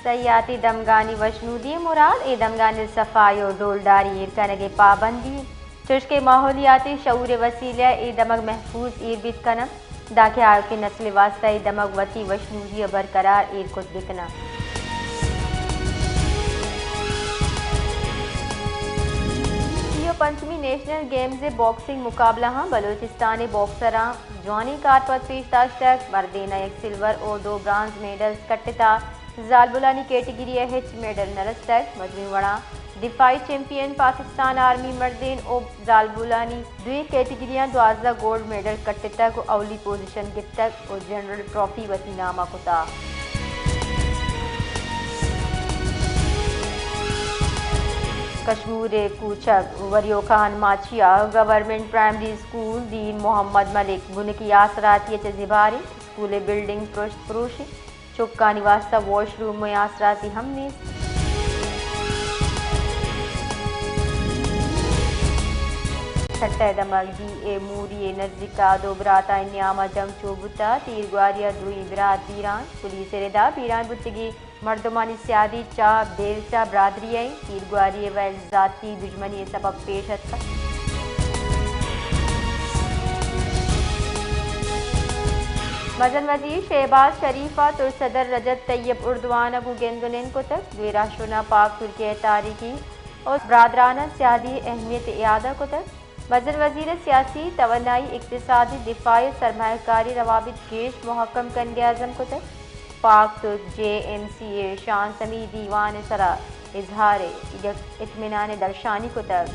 سیاحتی دمگانی وشنودی ءِ مراد اے دمگانی صفائی ءُ ڈولداری ایر کنگ ءِ پابندی، چوشکہ ماحولیاتی شعور ءِ وسیلہ ءَ اے دمگ محفوظ ایر بیت کناں، دانکہ آیوکیں نسل ءِ واستہ اے دمگ وتی وشنودی ءَ برقرار ایر کت بہ کناں۔ سی ءُ پنچمی نیشنل گیمز ءِ باکسنگ مقابلہاں بلوچستان ءِ باکسراں جوانیں کارپد پیش داشتگ، مردیناں یک سلور ءُ دو برانز میڈلز کٹتہ۔ زالبولانی کیٹگری ءَ ہچ میڈل نہ رستگ۔ مجموعی وڑاں دفاعی چیمپئن پاکستان آرمی مردین ءُ زالبولانی دوئیں کیٹگریاں دوازدہ گولڈ میڈل کٹتگ ءُ اولی پوزیشن گپتگ ءُ جنرل ٹرافی وتی نام ءَ کتہ۔ کشمور ءِ کوچگ وریو خان ماچیا گورنمنٹ پرائمری اسکول دین محمد ملک بنکی آسراتی ءَ چہ زبہر اِنت۔ اسکول ءِ بلڈنگ پرشت پروش اِنت۔ چکانی واستہ واش روم ءِ آسراتی ہم نیست۔ ٹھٹہ ءِ دمگ ڈی اے موری ءِ نزیک ءَ دو براتانی نیام ءَ جنگ چو بوتہ، تیرگواری ءَ دوئیں برات بیران۔ پولیس ءِ ردا بیران بوتگیں مردمانی سیادی چہ بیلچہ برادری ءَ اِنت۔ تیرگواری ءِ ویل ذاتی دژمنی ءِ سبب پیش اتکگ۔ مزن وزیر شہباز شریف ءَ ترک صدر رجب طیب اردوان ءَ گوں گند ءُ نند کتگ۔ دوئیں رہشوناں پاک ترکیہ ءِ تاریخی ءُ برادرانہ سیادی ءِ اہمیت ءِ اعادہ کتگ۔ مزن وزیر ءَ سیاسی، توانائی، اقتصادی، دفاعی ءُ سرمایہ کاری روابط گیش مہکم کنگ ءِ عزم کتگ۔ پاک ترک جے ایم سی ءِ شانزدہمی دیوان ءِ سرا اظہار یک اطمینان ءِ درشانی کتگ۔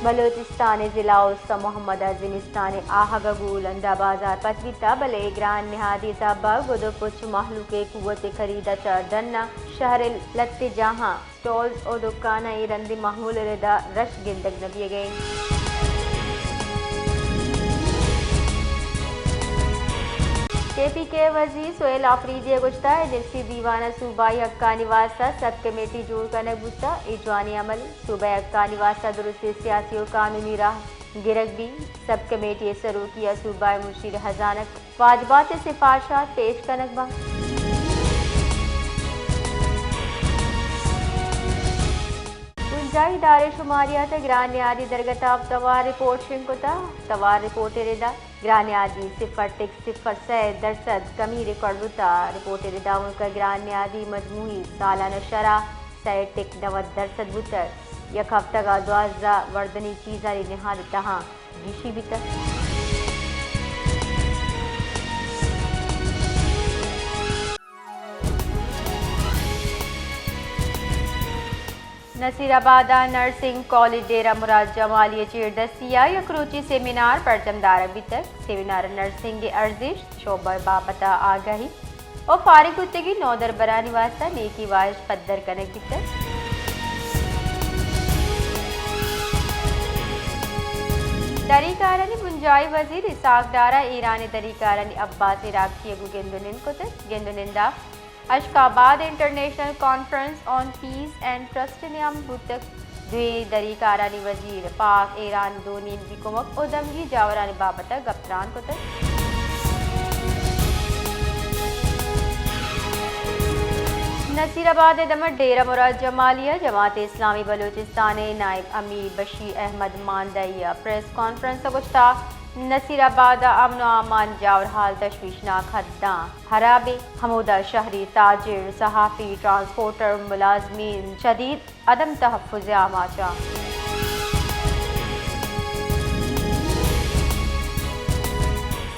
بلوچستان ءِ ضلع استان محمد ءَ زمستان ءِ آہگ ءَ گوں لنڈا بازار پچ بیتہ، بلے گران نہادی سبب ءَ گد ءُ پچ مہلوک ءِ قوت ءِ خرید ءَ چہ ڈن ءَ شہر ءِ لہتے جاہاں اسٹالز ءُ دکاناں اے رندیں ماحول ءِ ردا رش گندگ نہ بیگ ءَ اِنت۔ کے پی کے ءِ وزیر سہیل آفریدی ءَ گوشتہ، ایجنسی دیوان ءَ صوبائی حقانی واستہ سب کمیٹی جوڑ کنگ بوتہ، اے جوانیں عملے۔ صوبائی حقانی واستہ درستیں سیاسی ءُ قانونی راہ گرگ بیت۔ سب کمیٹی ءِ سروکی ءَ صوبائی مشیر خزانہ واجبات ءِ سفارشات پیش کنگ بنت۔ بنجاہی دار ءِ شماریات ءَ گران نیادی درگت ءَ توار رپورٹ شنگ کتہ۔ توار رپورٹ ءِ ردا گران نیادی صفر ٹک صفر سئے درسد کمی ریکارڈ بوتہ۔ رپورٹ ءِ ردا ملک ءِ گران نیادی مجموعی سالانہ شرح سئے ٹک نود درسد بوتگ۔ یک ہفتگ ءَ دوازدہ وردنی چیزانی نہاد ءِ تہا گیشی بیتگ۔ نصیر آباد ءَ نرسنگ کالج ڈیرہ مراد جمالی ءِ چیردستی ءَ یک روچی سیمینار برجم دارگ بیتگ۔ سیمینار ءَ نرسنگ ءِ ارزشت، شعبہ ءِ بابت ءَ آگہی ءُ فارغ بوتگیں نودربرانی واستہ نیکی واہشت پدر کنگ بیتگ۔ دری کارانی بنجاہی وزیر اسحاق ڈار ءَ ایران ءِ دری کارانی عباس عراقچی ءَ گوں گند ءُ نند کتگ۔ گند ءُ نند ءَ اشک آباد international conference on piece and trust ءِ نیام بوتگ۔ دوئیں دری کارانی وزیر پاک ایران دو نیمگی کمک ءُ دمگی جاورانی بابت ءَ گپ تران کتگ۔ نصیر آباد ءِ دمگ ڈیرہ مراد جمالی ءَ جماعت اسلامی بلوچستان ءِ نائب امیر بشیر احمد ماندئی ءَ پریس کانفرنس ءَ گوشتہ، نصیر آباد ءَ امن ءُ امان جاورحال تشویشناک حداں ہرابیں، ہمودا شہری، تاجر، صحافی، ٹرانسپورٹر، ملازمین شدید عدم تحفظ ءِ آماچ اَنت۔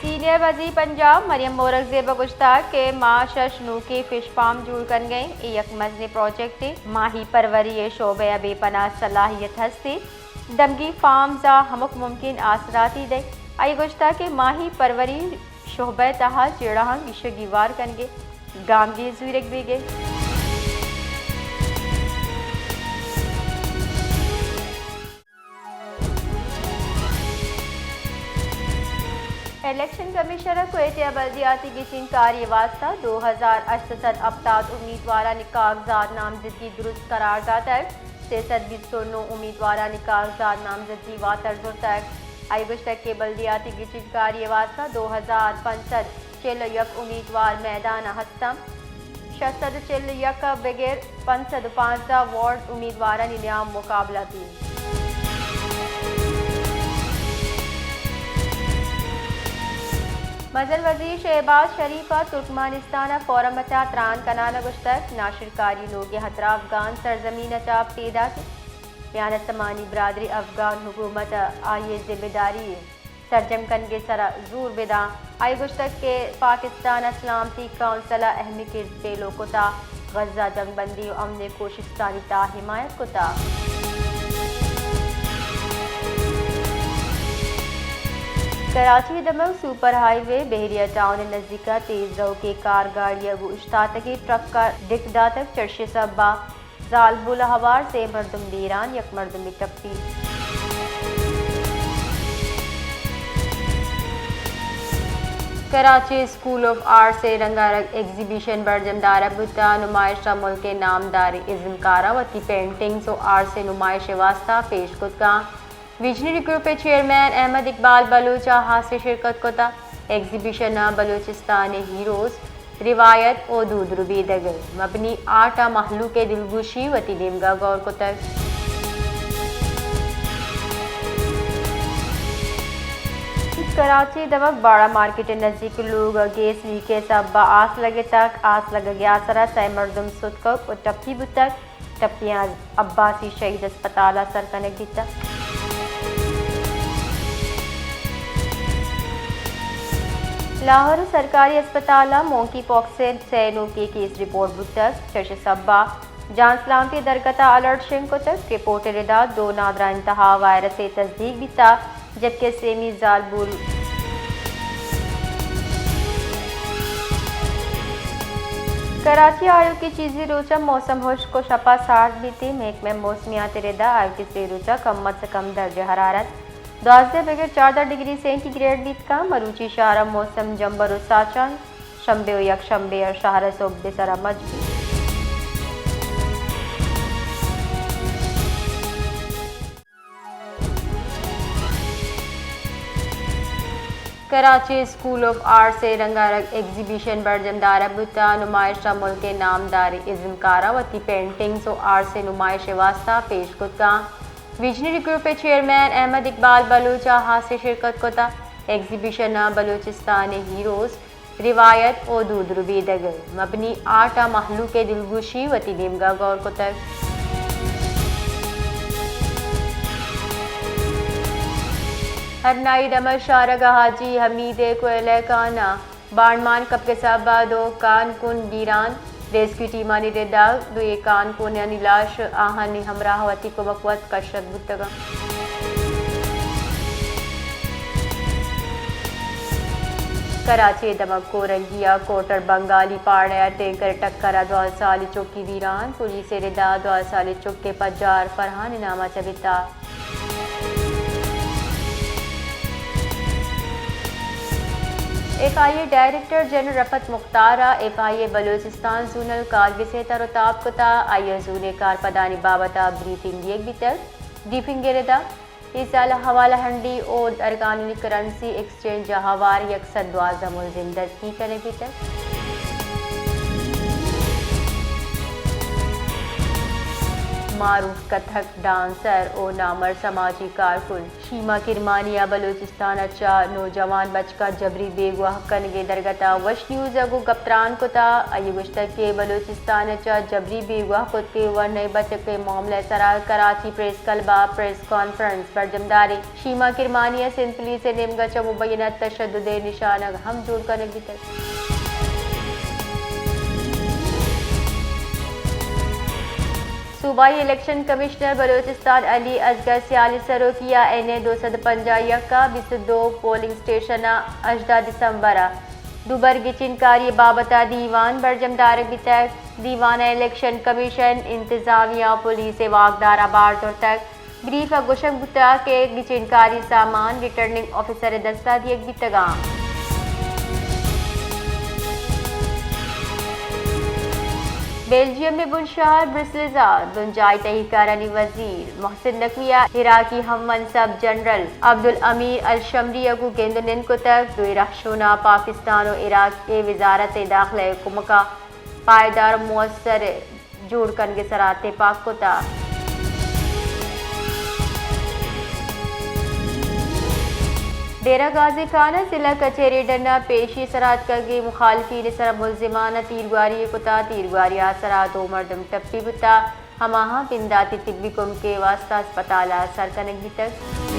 سینئر وزیر پنجاب مریم اورنگزیب ءَ گوشتگ کہ ما شش نوکیں فش فارم جوڑ کنگ ءَ ایں، اے یک مزنیں پروجیکٹے، ماہی پروری ءِ شعبہ ءَ بے پناہ صلاحیت ہست ایں، دمگی فارمز ءَ ہمک ممکن آسراتی دئیں۔ آئی ءَ گوشتگ کہ ماہی پروری شعبہ ءِ تہا جیڑہاں گیشی گیوار کنگ ءِ گامگیج زیرگ بیگ ءَ۔ الیکشن کمیشن ءَ کوئٹہ ءَ بلدیاتی گچین کاری ءِ واستہ دو ہزار ہشت سد ہپتاد امیدوارانی کاغذات نامزدگی درست قرار داتگ، سے سد بیست ءُ نو امیدوارانی کاغذات نامزدگی واتر زرتگ۔ آئی گوشتگ کہ بلدیاتی گچینکاری ءِ واستہ دو ہزار پنچ سد چل ءُ یک امیدوار میدان ءَ ہست انت۔ شش سد ءُ چل ءُ یک ءَ بگر پنچ سد ءُ پانزدہ وارڈ امیدوارانی نیام مقابلہ بیت۔ مزن وزیر شہباز شریف ءَ ترکمانستان ءِ فورم ءَ چہ تران کنان ءَ گوشتگ، ناشرکاری لوگ ءِ ہترہ افغان سرزمین ءَ چہ پیداک انت۔ میان استمانی برادری افغان حکومت ءَ آئی ءِ ذمہ داری ءِ سرجم کنگ ءِ سرا زور بداں۔ آئی ءَ گوشتگ کہ پاکستان ءَ سلامتی کونسل ءَ اہمی کرد پیلو کتگ، غزہ جنگ بندی ءُ امن ءِ کوشستانی تہا حمایت کتگ۔ کراچی ءِ دمگ سپر ہائی وے بحریہ ٹاؤن ءِ نزیک ءَ تیز روکیں کار گاڑی ءَ گوں اشتاتگیں ٹرک ءَ ڈک داتگ، چرشی سبب ءَ زالبول ءَ ہوار سے مردم بیران، یک مردمے ٹپی۔ کراچی اسکول آف آرٹس ءَ رنگارنگ ایگزیبیشن برجم دارگ بوتگ، نمائش ءَ ملک ءِ نامداریں ازمکاراں وتی پینٹنگز ءُ آرٹس ءِ نمائش ءِ واستہ پیش کتگ۔ ویژنری گروپ ءِ چیئرمین احمد اقبال بلوچ ءَ ہاسیں شرکت کتگ۔ ایگزیبیشن ءَ بلوچستان ءِ ہیروز، روایت ءُ دود ربیدگ ءَ مبنی آرٹ ءَ مہلوک ءِ دلگوشی وتی نیمگ ءَ گور کتگ۔ کراچی ءِ دمگ باڑہ مارکیٹ ءِ نزیک لوگ ءَ گیس لیک ءِ سبب ءَ آس لگتگ۔ آس لگگ ءِ آسر ءَ سئے مردم ستکگ ءُ ٹپی بوتگ۔ ٹپیاں عباسی شہید اسپتال ءَ سر کنگ بیتگ۔ لاہور ءِ سرکاری اسپتال ءَ مونکی پاکس ءِ سئے نوکیں کیس رپورٹ بوتگ۔ چرشی سبب ءَ جان سلامتی درگت ءَ الرٹ شنگ کتگ۔ رپورٹ ءِ ردا دو نادراہیں تہا وائرس ءِ تصدیق بیتگ۔ جبکہ سیمی زالبول۔ کراچی ءَ آیوکیں چیزے روچ ءَ موسم ہشک ءُ شپ ءَ سارت بیت۔ محکمہ موسمیات ءِ ردا آیوکیں سے روچ ءَ کم از کم درجہ حرارت دوازدہ بگر چاردہ ڈگری سینٹی گریڈ بیت کنت۔ مروچی شہر ءَ موسم جمبر ءُ ساچان، شنبے ءُ یک شنبے ءَ شہر ءَ سہب ءِ سرا مچ بیت۔ کراچی اسکول آف آرٹس ءَ رنگارنگ ایگزیبیشن برجم دارگ بوتگ۔ نمائش ءَ ملک ءِ نامداریں ازمکاراں وتی پینٹنگز ءُ آرٹس ءِ نمائش ءِ واستہ پیش کتگ۔ ویژنری گروپ ءِ چیئرمین احمد اقبال بلوچ ءَ ہاسیں شرکت کتگ۔ ایگزیبیشن ءَ بلوچستان ءِ ہیروز، روایت ءُ دود ربیدگ ءَ مبنی آرٹ ءَ مہلوک ءِ دلگوشی وتی نیمگ ءَ گور کتگ۔ ہرنائی ءِ دمگ شارگ ءَ حاجی حمید ءِ کوئلہ کان ءَ بانڈ مان کپگ ءِ سبب ءَ دو کان کن بیران۔ ریسکیو ٹیمانی ردا دوئیں کان کنانی لاش آہانی ہمراہ وتی کمک وت کشگ بوتگ انت۔ کراچی ءِ دمگ کورنگی ءَ کوٹر بنگالی پاڑہ ءَ ٹینکر ءِ ٹکر ءَ دوازدہ سالی چکے بیران۔ پولیس ءِ ردا دوازدہ سالی چک ءِ پجار فرحان ءِ نام ءَ چہ بیتگ۔ ایف آئی اے ڈائریکٹر جنرل رفعت مختار ءَ ایف آئی اے بلوچستان زونل کارگس ءِ تر ءُ تاب کتگ۔ آئی ءَ زون ءِ کارپدانی بابت ءَ بریفنگ دیگ بیتگ۔ بریفنگ ءِ ردا اے سال ءَ حوالہ ہنڈی ءُ غیرقانونی کرنسی ایکسچینج ءَ ہوار یک سد دوازدہ ملزم دزگیر کنگ بیتگ۔ معروف کتھک ڈانسر ءُ نامور سماجی کارکن شیما کرمانی ءَ بلوچستان ءَ چہ نوجوان بچک ءَ جبری بیگواہ کنگ ءِ درگت ءَ وش نیوز ءَ گوں گپ تران کتگ۔ آئی ءَ گوشتگ کہ بلوچستان ءَ چہ جبری بیگواہ کتگیں ورنائیں بچک ءِ معاملہ ءِ سرا کراچی پریس کلب ءَ پریس کانفرنس برجم داریں۔ شیما کرمانی ءَ سندھ پولیس ءِ نیمگ ءَ چہ مبینہ تشدد ءِ نشانگ ہم جوڑ کنگ بیتگ۔ صوبائی الیکشن کمشنر بلوچستان علی اصغر سیال ءِ سروکی ءَ این اے دو سد پنجاہ یک ءِ بیست ءُ دو پولنگ اسٹیشن ءَ ہژدہ دسمبر ءَ دوبر گچین کاری ءِ بابت ءَ دیوان برجم دارگ بیتگ۔ دیوان ءَ الیکشن کمیشن، انتظامیہ ءُ پولیس ءِ واکدار ءَ بار زرتگ۔ بریف ءَ گوشگ بوتگ کہ گچین کاری سامان ریٹرننگ آفیسر ءِ دست ءَ دیگ بیتگ انت۔ بیلجیم ءِ بن شہر برسلز ءَ بنجاہی تہی کارانی وزیر محسن نقوی ءَ عراقی ہم منصب جنرل عبدالامیر الشمری ءَ گوں گند ءُ نند کتگ۔ دوئیں رہشوناں پاکستان ءُ عراق ءِ وزارت داخلہ ءِ کمک ءَ پائیدار ءُ موثر جوڑ کنگ ءِ سرا تپاک کتگ۔ ڈیرہ غازی خان ءِ ضلع کچہری ڈن ءَ پیشی ءِ سرا اتکگیں مخالفین ءِ سرا ملزمان ءَ تیرگواری کتگ۔ تیرگواری ءِ سرا دو مردم ٹپی بوتگ، ہماہاں بنداتی طبی کمک ءِ واستہ ہسپتال ءَ سر کنگ بیتگ۔